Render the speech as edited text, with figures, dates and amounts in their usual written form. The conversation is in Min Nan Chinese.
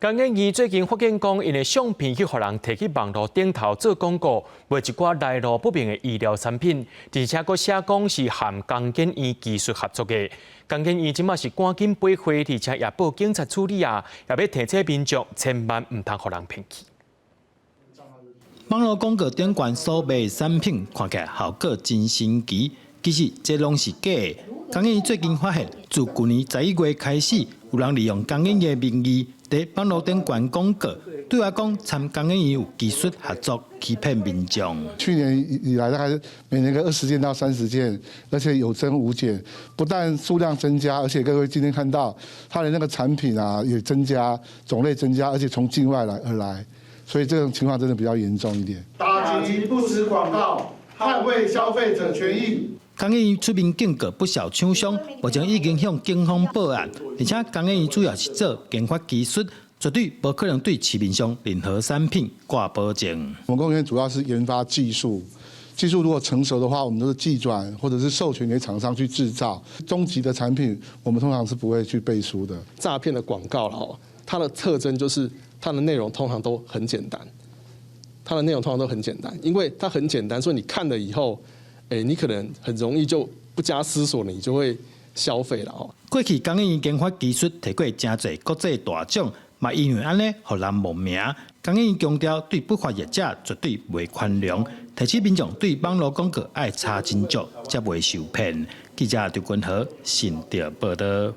工研院最近發現講，𪜶的相片去予人提去網路頂頭做廣告，賣一寡來路不明的醫療產品，而且閣寫講是和工研院技術合作的。工研院這馬是趕緊備貨，而且也報警察處理啊，也欲提醒民眾千萬毋通予人騙去。網路廣告頂懸所賣產品看起來效果真神奇，其實這攏是假的。工研院最近發現，自舊年11月開始，有人利用工研院的名義，佇網路頂懸廣告，對外講參工研院有技術合作，欺騙民眾。去年以來，大概每年個20件到30件，而且有增無減，不但數量增加，而且各位今天看到它的那個產品啊也增加，種類增加，而且從境外來而來，所以這種情況真的比較嚴重一點。打擊不實廣告，捍衛消費者權益。工研院出面警告不肖廠商，目前已經向警方報案，而且工研院主要是做研發技術，絕對無可能對市面上任何產品掛保證。我們工研院主要是研發技術，技術如果成熟的話，我們都是技轉或者是授權給廠商去製造。終極的產品，我們通常是不會去背書的。詐騙的廣告啦，它的特徵就是它的內容通常都很簡單，它的內容通常都很簡單，因為它很簡單，所以你看了以後，欸，你可能很容易就不加思索，你就會消費了哦。過去工研院研發技術提過誠濟國際大獎，嘛因為按呢，予人冒名。工研院強調，對不法業者絕對袂寬容，提醒民眾對網路廣告愛查真足，才袂受騙。記者張君和新竹報導。